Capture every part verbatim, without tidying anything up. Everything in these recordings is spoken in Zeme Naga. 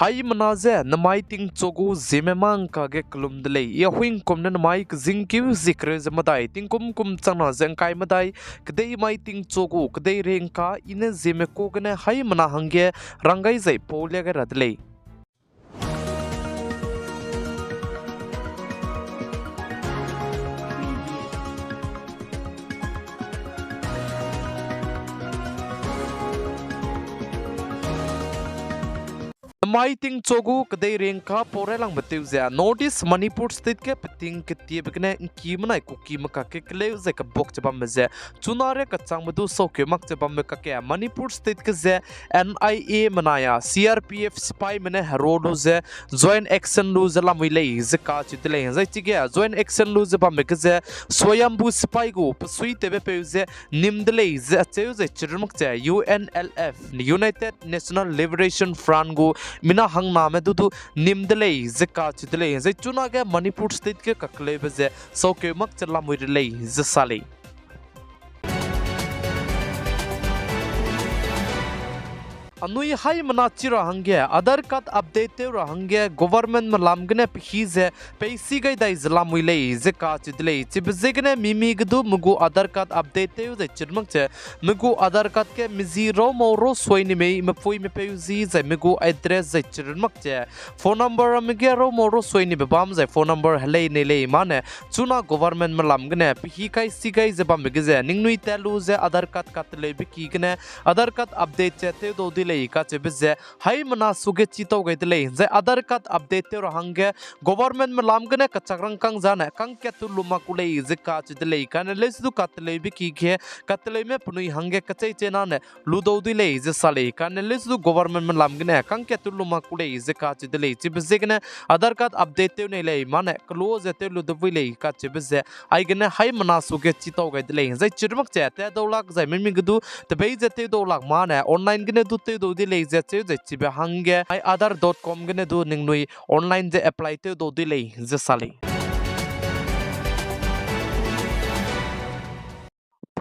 Haimena je namai tingchu gu Zeme mangka ge kelum de lei. I Ahuingkum ne namai kezingkeu zie kereu ze medai, tingkum kum changna ze ngkai medai, kedei mai tingchu gu kedei ringka, i ne Zeme ka gene haimena hangge rang gai zai pau lia gai ra de lei. Namai tingchu gu kedei ringka pau railangbe tew ze, North East Manipur State ge peting ketiebe gene ngki menai Kuki me kakge keleu zai kebuak che bambe ze, chuna ria kechangbe du saukeu mak che bambe kakge Manipur State ge ze N I A menai a C R P F sipaime ne hero lu ze joint action lu ze lamui lei ze kacheu de lei. Zai chige joint action lu ze bambe ge ze Swayambhu sipai gu pesuitewbe peu ze nim de lei ze acheu zai chirun mak che U N L F, United National Liberation Front gu mina hangname du du nim de lei ze kacheu de lei. Zai chunage Manipur State ge kakeleube ze saukeu mak che lamui re lei ze sa lei. Anui haimena chi ra hangge Aadhaar card update tew ra hangge governmentme lam gene pehî ze peisi gai dai ze lamui lei ze kacheu de lei. Chibe ziegene mimi ge du me gu Aadhaar card update tew zai chirun mak che, me gu Aadhaar card ge mezi raumau rau suai ni mei, mepui mepeu zi zai me gu address zai chirun mak che, phone number ramme ge raumau rau suai nibe bam zai phone number helei nei lei mane, chuna governmentme lam gene pehî kai si gai ze bambe ge ze ningnui tat lu ze Aadhaar card kateleube ki gene Aadhaar card update che tew dau di lei kacheube ze haimena suge chi tau gai de lei. Zai Aadhaar card update tew ra hangge governmentme lam gene kachak rangkâng zane kangkat tu lu mak ku lei ze kacheu de lei. Kane leuse du kateleube ki ge kateleume penui hangge kechei chena ne lu dau di lei ze sa lei. Kane leuse du governmentme lam gene kangkat tu lu mak ku lei ze kacheu de lei. Chibe ziegene Aadhaar card update tew nei lei mane kelu ze tew lu de bui lei kacheube ze aigene haimena suge chi tau gai de lei. Zai chirun mak che tat dau lak zai mimi ge du tebei ze tew dau lak mane online gene du tew dau di lei ze cheu zai chibe hangge ai aadhaar dot com gene du ningnui online ze apply tew dau di lei ze sa lei.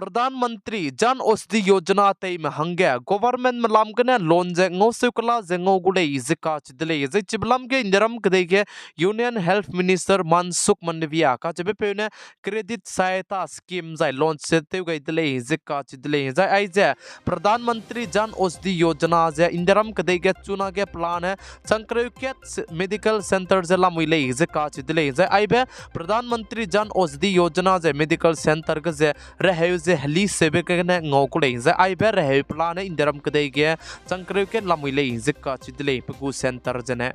Pradhan Mantri Jan Aushadhi Yojana teime hangge governmentme lam gene loan ze ngau seu kela ze ngau gu lei ze kacheu de lei. Zai chibe lam ge Indiaram kedei ge Union Health Minister Mansukh Mandaviya kacheube peu ne Credit Sahayata Scheme zai launch ze tew gai de lei ze kacheu de lei. Zai aize Pradhan Mantri Jan Aushadhi Yojana ze Indiaram kedei ge chunage pelane changkereu kat medical centre ze lamui lei ze kacheu de lei. Zai aibe Pradhan Mantri Jan Aushadhi Yojana ze medical centre ge ze reheu ze heli seube gene ngau ku lei. Zai aibe reheu pelane Indiaram kedei ge changkereu kat lamui lei ze kacheu de lei pe gu centre zene.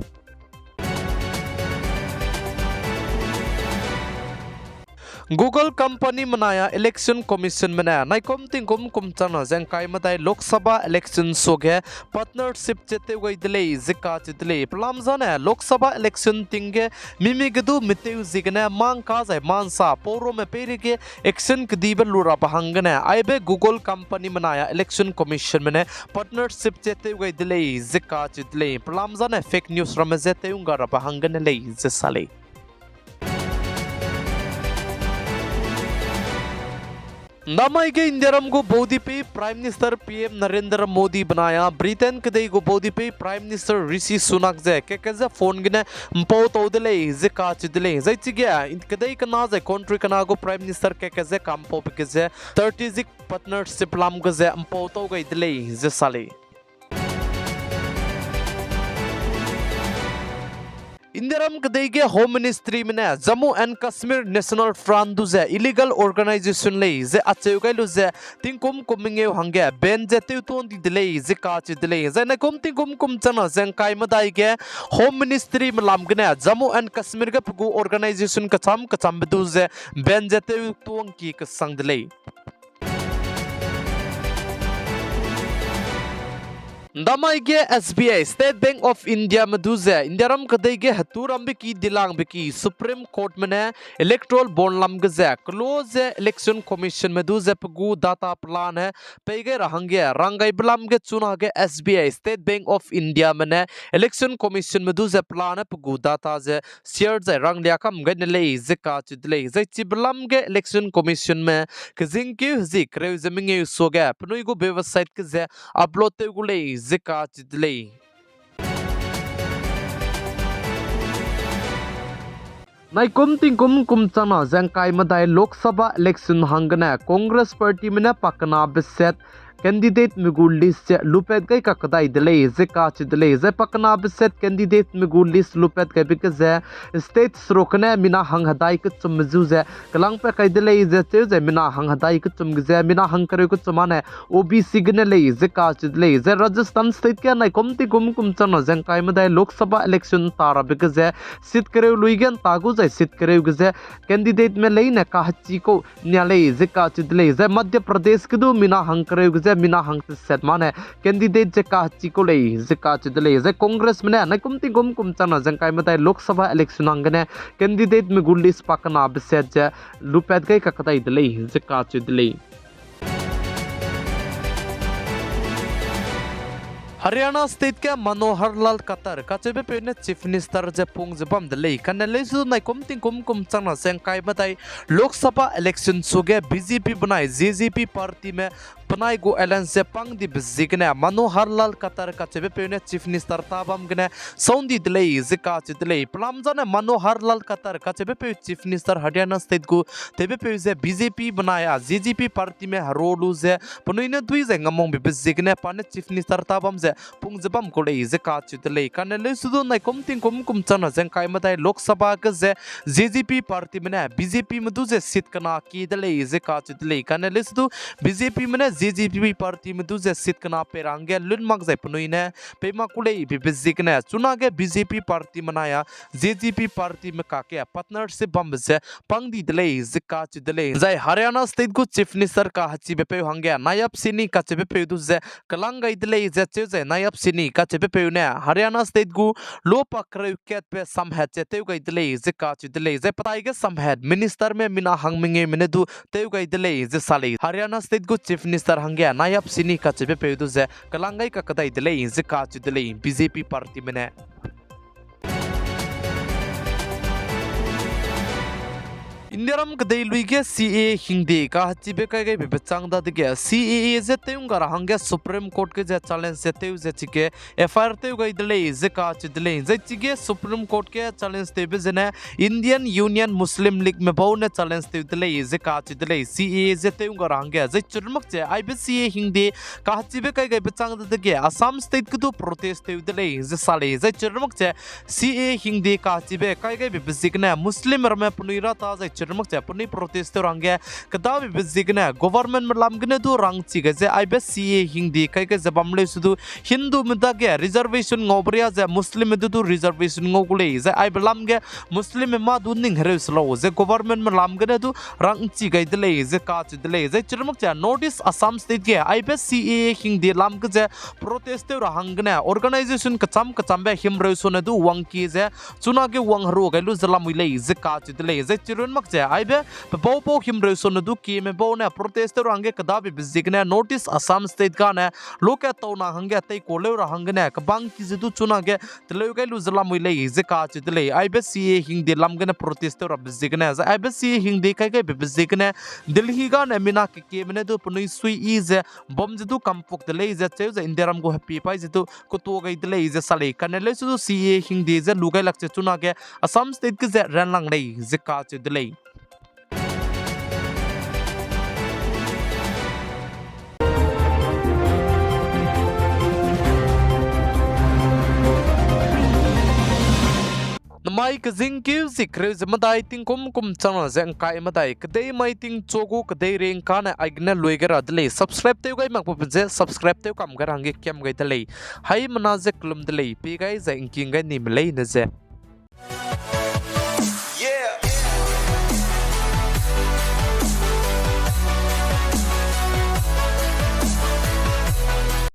Google company menai a Election Commissionme ne naikum tingkum kum changna ze ngkai medai Lok Sabha election suage partnership che tew gai de lei ze kacheu de lei. Pelam zane Lok Sabha election ting ge mimi ge du metew ziegene mangka zai mansa paurume peireige action kedibe lu rabe hanggene aibe Google company menai a Election Commissionme ne partnership che tew gai de lei ze kacheu de lei. Pelam zane fake news ramme je tew ngga rabe hanggene lei ze sa lei. Ndamai ge Indiaram gu baudipei Prime Minister P M Narendra Modi benai a Britain kedei gu baudipei Prime Minister Rishi Sunak ze keke ze phone gene mpau tau de lei ze kacheu de lei. Zai chige kedei kena zai country kena gu Prime Minister keke ze kampaube ge ze strategic partnership lam ge ze mpau tau gai de lei ze sa lei. Indiaram kedei ge Home Ministryme ne Jammu and Kashmir National Front du ze illegal organisation lei ze acheu gai lu ze tingkum kum mengeu hangge ban ze tewtuang di de lei ze kacheu de lei. Zai naikum tingkum kum changna ze ngkai medai ge Home Ministryme lam gene Jammu and Kashmir ge pe gu organisation kecham kechambe du ze ban ze tewtuang ki kesang de lei. Ndamai ge S B I, State Bank of Indiame du ze Indiaram kedei ge hetu rambe ki dilangbe ki Supreme Courtme ne Electoral Bond lam ge ze kelo ze Election Commissionme du ze pe gu data pelane pei gai ra hangge ranggaibe lam ge chunage S B I, State Bank of Indiame ne Election Commissionme du ze pelane pe gu data ze share zai ranglia kam gai ne lei ze kacheu de lei. Zai chibe lam ge Election Commissionme kezingkeu hezi kereu ze mengeu suage penui gu website ge ze upload tew gu lei ze kacheu de lei. Naikum tingkum kum changna ze ngkai medai Lok Sabha election hanggene Congress partyme ne pakenabe set candidateme gu list ze lupat gai kakdai de lei ze kacheu de lei. Zai pakenabe set candidateme gu list lupat gaibe ge ze state seruk gene mina hang hedai kechumme zu ze kelangpat kai de lei ze cheu zai mina hang hedai kechum ge ze mina hang kereu kechum âne O B C gene lei ze kacheu de lei. Zai Rajasthan state ge naikum tingkum kum changna ze ngkai medai Lok Sabha election nta rabe ge ze seat kereu lui ge nta gu zai seat kereu ge ze candidateme leine kahechi kau nia lei ze kacheu de lei. Zai Madhya Pradesh ge du mina hang kereu ge ze mina hang teset mane candidate ze kahechi kau lei ze kacheu de lei. Zai Congressme ne naikum tingkum kum changna ze ngkai medai Lok Sabha election hanggene candidateme gu list pakenabe set ze lupat gai kakdai de lei ze kacheu de lei. Haryana state ge Manohar Lal Khattar kacheubepeu ne Chief Minister ze pung ze bam de lei. Kane leuse naikum tingkum kum changna ze ngkai medai Lok Sabha election suage B J P benai Z J P partyme penai gu alliance ze pang dibe ziegene Manohar Lal Khattar kacheubepeu ne Chief Minister ta bam gene sound di de lei ze kacheu de lei. Pelam zane Manohar Lal Khattar kacheubepeu Chief Minister Haryana state gu tewbepeu ze B J P benai a Z J P partyme hero lu ze penui ne dui zai ngamangbe ziegene pa ne Chief Minister ta bam ze pung ze bam kau lei ze kacheu de lei. Kane leuse du naikum tingkum kum changna ze ngkai medai Lok Sabha ge ze Z J P partyme ne B J Pme du ze seat kena kie de lei ze kacheu de lei. Kane leuse du B J Pme ne Z J P partyme du ze seat kena pei ra hangge lun mak zai penui ne pei mak ku lei bebe ziegene chunage B J P partyme benai a Z J P partyme kakge partnership bambe ze pang di de lei ze kacheu de lei. Zai Haryana state gu Chief Minister kahechibepeu hangge Nayab Saini kacheubepeu du ze kelang gai de lei ze cheu zai Nayab Saini kacheubepeu ne Haryana state gu lopa kereu katbe samhat ze tew gai de lei ze kacheu de lei. Zai petai ge samhat ministerme mina hang mengeume ne du tew gai de lei ze sa lei. Haryana state gu Chief Minister hangge Nayab Saini kacheubepeu du ze kelang gai kakdai de lei ze kacheu de lei B J P partyme ne. Indiaram kedei lui ge C A A hingde kahechibe kai gaibe bechâng dadege C A A ze tew ngga ra hangge Supreme Court ge ze challenge ze tew ze chige F I R tew gai de lei ze kacheu de lei. Zai chige Supreme Court ge challenge tewbe zene Indian Union Muslim Leagueme bau ne challenge tew de lei ze kacheu de lei. C A A ze tew ngga ra hangge zai chirmak ze aibe C A A hingde kahechibe kai gaibe châng dadege Assam State ge du protest tew de lei ze sa lei. Zai chirmak ze C A A hingde kahechibe kai gaibe ziegene Muslim ramme penui ra ta zai chirmak ze penui protest tew ra hangge kedabebe ziegene governmentme lam gene du rangchi gai ze aibe C A A hingde kai gai ze bam leu se du Hindume dage reservation ngaube ria ze Muslimme du du reservation ngau gu lei. Zai aibe lam ge Muslimme mâ du ning hereu se lau ze governmentme lam gene du rangchi gai de lei ze kacheu de lei. Zai chirmak ze North East Assam State ge aibe C A A hingde lam ge ze protest tew ra hanggene organization kecham kechambe himreu sone du wangkie ze chunage wangherua gai lu ze lamui lei ze kacheu de lei. Zai chirunmak ze aibe pebau pau himreu sone du kieme bau ne protest tew ra hangge kedabebe ziegene North East Assam State gane lokat tauna hangge teikua leu ra hanggene kebangki ze du chunage teleu gai lu ze lamui lei ze kacheu de lei. Aibe C A A hingde lam gene protest tew rabe ziegene zai aibe C A A hingde kai gaibe ziegene Delhi gane mina kekieme ne du penui suiyi ze bam ze du kampuk de lei ze cheu ze Indiaram gu hepie pai ze du ketua gai de lei ze sa lei. Kane leu se du C A A hingde ze lu gai lak ze chunage Assam State ge ze ranlang lei ze kacheu de lei. Namai kezingkeu zi kereu ze medai tingkum kum changna ze ngkai medai kedei mai tingchu gu kedei ring kane aigene lui gai ra de lei. Subscribe tew gai makbe ze subscribe tew kam gai ra hangge kiam gai de lei. Haimena ze kelum de lei, pie gai zai ngking gai nime leine ze.